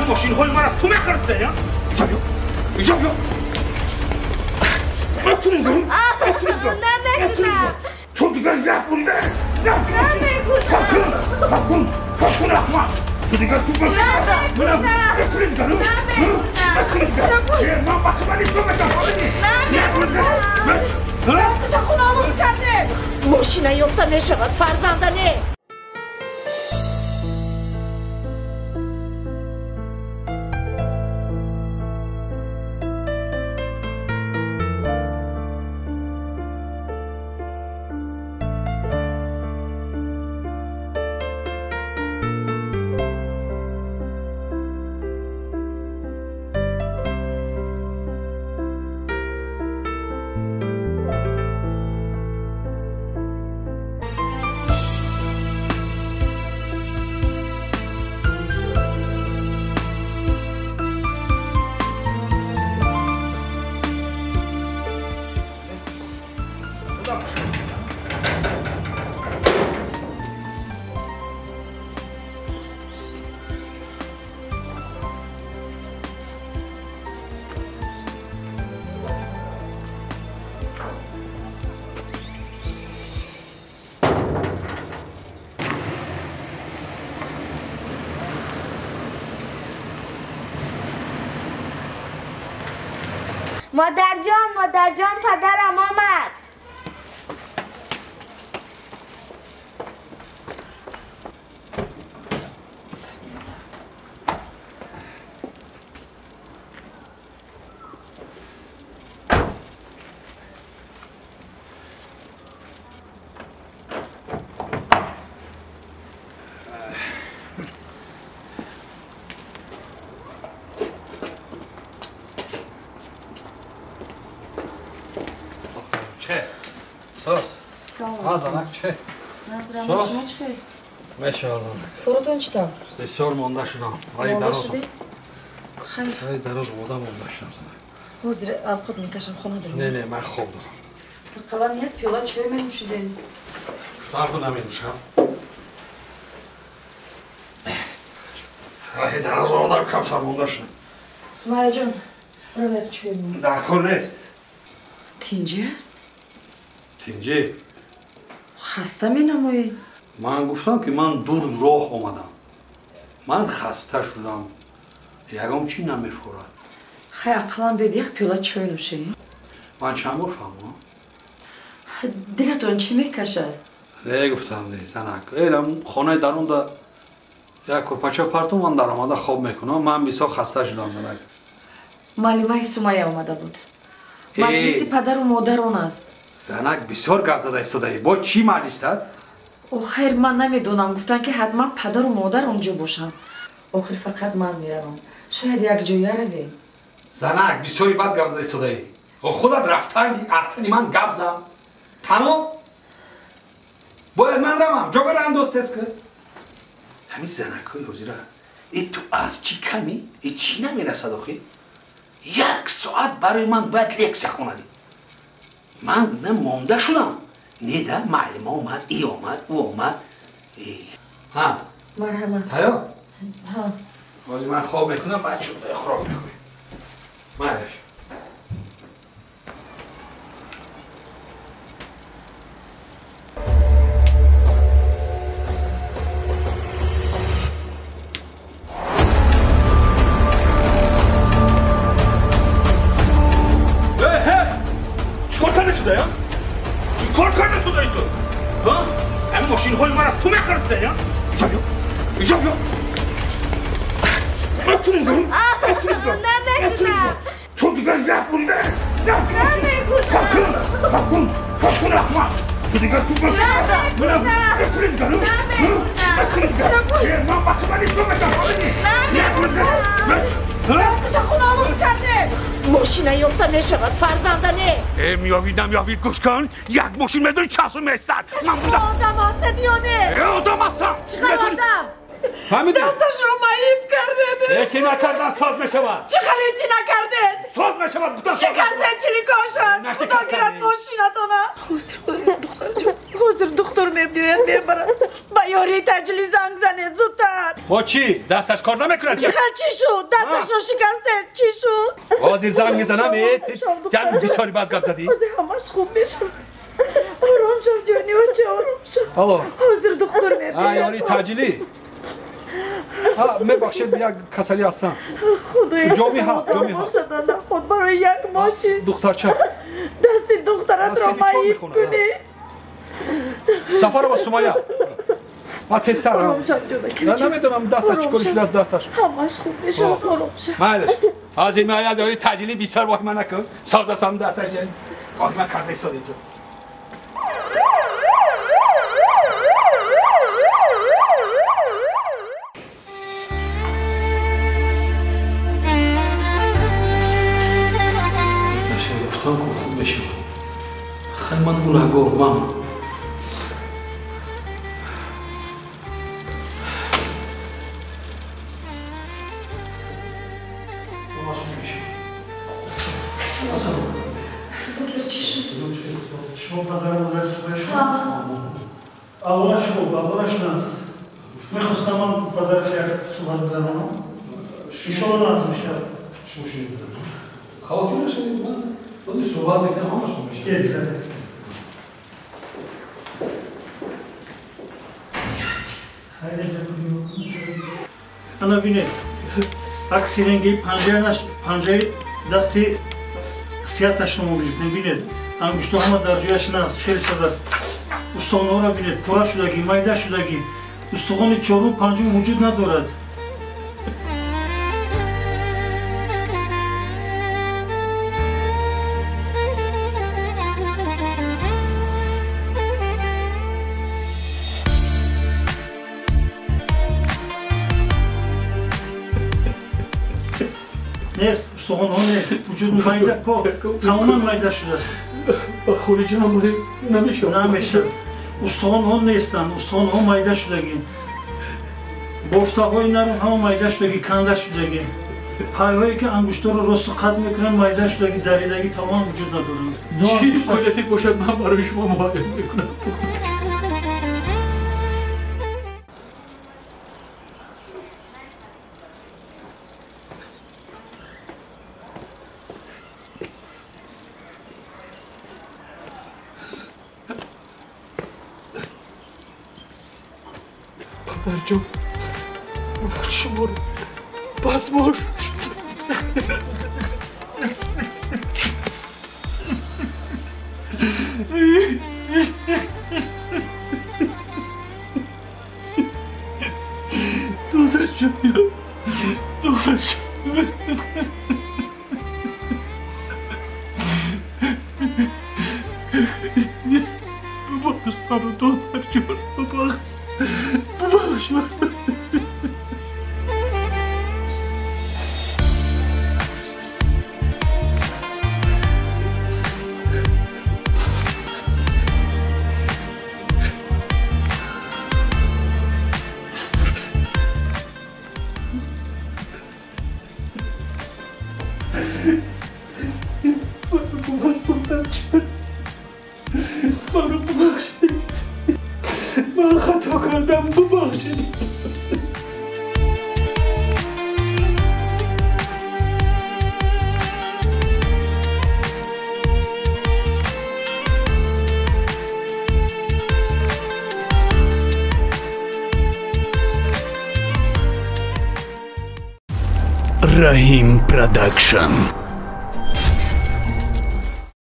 Ҳамин мошинҳои мара ту мехаридӣ, иҷо иҷо биё. Намекунам. Ту дигар як бунда. Намекунам. Какун, какун Аҳмад. Ту дигар ту Дасташа хунолуд карде. Мошина ёфта мешавад, фарзанда не. مادرجان، مادرجان، پدرم آمد. Коротон чӣ тавр? Бисёр монда шудам. Раи дароз. Хайр. Раи дароз одам монда шудам. Ҳозир авқот мекашам, хона дорам. Не, не, ман хоб дорам. Ақаллан як пиёла чой менӯшидем. Фарқу наменӯшам. Раи дароз одам камтар монда шудам. Сумайяҷон, бирав як чой бо. Дар кор нест. Тинҷӣ аст? Тинҷӣ? Хаста менамоӣ? Ман гуфтам, ки ман дур роҳ омадам. Ман хаста шудам. Ягон чӣ намефурад. Хай, ақаллан биёд як пиёла чой нӯшем. Ман чанд бор фаҳмам? Дилатон чӣ мекашад? Не, гуфтам, не, занак. Элам хонаи дарунда як курпача партум, ман даромада хоб мекунам. Ман бисёр хаста шудам, занак. Муаллимаи Сумайя омада буд. Маҷлиси падару модарон аст. Занак, бисёр гап зада истодаӣ. Бо чӣ маҷлис аст? О, хайр, ман намедонам. Гуфтанд, ки ҳатман падару модар он ҷо бошанд. Охир фақат ман меравам. Шояд якҷоя равем. Занак, бисёри бад гап зада истодаӣ. Худат рафтан аз тани ман гап зан. Тамом? Бояд ман равам. Ҷогара андоз тез кун. Ҳамин занакҳои ҳозира. Э ту аз чӣ камӣ? Э чӣ намерасад охи? Як соат барои ман бояд лексия хонадӣ. Ман на монда шудам. Не да, муаллима омад, и омад, ӯ омад. Ҳа. Марҳамат. Тайёр? Ҳа. Ҳозир ман хоб мекунам, баъд хӯрок мехӯрем. Майлаш. Чикор карда шудая? Чикор карда шудаи ту? Ҳамин мошинҳои мара ту мехаридӣ, иҷо биё, иҷо биё. Намекунам. Ту дигар як бунда. Какун, какун, какун Аҳмад. Ту дигар ту Дасташа хунолуд карде. Мошина ёфта мешавад, фарзанда не. Э, меёвид, намеёвид, гӯш кун. Як мошин медонӣ часу месад. Шумо одам ҳастед ё не? Э, одам ҳастам. Чӣ одам? Фаҳмидӣ? Дасташро маиб кардед. Э, чӣ накардан соз мешавад. Чӣ хеле чӣ накардед? Соз мешавад, гуфтам. Шикастед чиликошад. Худо гирад мошинатона. Ҳозир, духтарҷон. Ҳозир, духтар. Духтур мебиёяд мебарад. Ба ёрии таҷили занг занед зудтар. Бо чӣ? Дасташ кор намекунад? Чӣ хел чӣ шуд? Дасташро шикастед. Чӣ шуд? Ҳозир занг мезанам. Ҷан бисёри бад гап задӣ. Ҳозир ҳамаш хуб мешавад. Ором шав ҷони оча, ором шав. Алло. Ҳозир духтур мебиёяд. Ёрии таҷилӣ. Мебахшед, як касалӣ ҳастам. Худоя, ҷомиҳа, ҷомиҳа. Худ барои як мошин. Духтарча. Дасти духтаратро маиб кунӣ. Сафарова Сумая. Ма тезтар. Намедонам дасташ чӣ кор шудааст дасташ. Ҳамаш хуб мешавад, ором шав. Майлаш. Ҳозир меояд ёрии таҷилӣ бисёр воҳима накун. Созасам дасташ воҳима карда истода инҷо. Хуб мешавад. Хай ман гунаҳгор ман. Шумо падару модари сипои шумо? Аввалаш хуб, аввалаш нас. Мехостам ман падараш як суҳбат гузаронам. Иншоалло наз мешавад. Шумо шинед занам. Хавотир нашавед, ман бози суҳбат мекунам, ҳамаш хуб мешавад. Як занед. Ана бинед, акси ранги панҷаи дасти сияташро мо гирифтем, бинед. Ангуштҳо ҳама дар ҷояш наст, хеле сода аст. Устухонҳоро бинед, пора шудагӣ, майда шудагӣ. Устухони чорум, панҷум вуҷуд надорад. Нест, устухонҳо нест, вуҷуд майда, пок, тамоман майда шудааст. Ба хориҷа ҳам намешавад. Намешавад. Устухонҳо нестанд, устухонҳо майда шудагӣ. Бофтаҳои нарм ҳама майда шудагӣ, канда шудагӣ. Пайҳое ки ангуштҳоро росту қат мекунанд, майда шудагӣ, даридагӣ тамоман вуҷуд надоранд. Чӣ имконияте бошад, ман барои шумо муҳайё мекунам. Падарҷон, ман шуморо пасмош духтарҷон, духтарҷон. Бубахш маро, духтарҷон, бубахш. Бубахш маро. Маро бубахшед. Ман хато кардам, бубахшед. Rahim Production.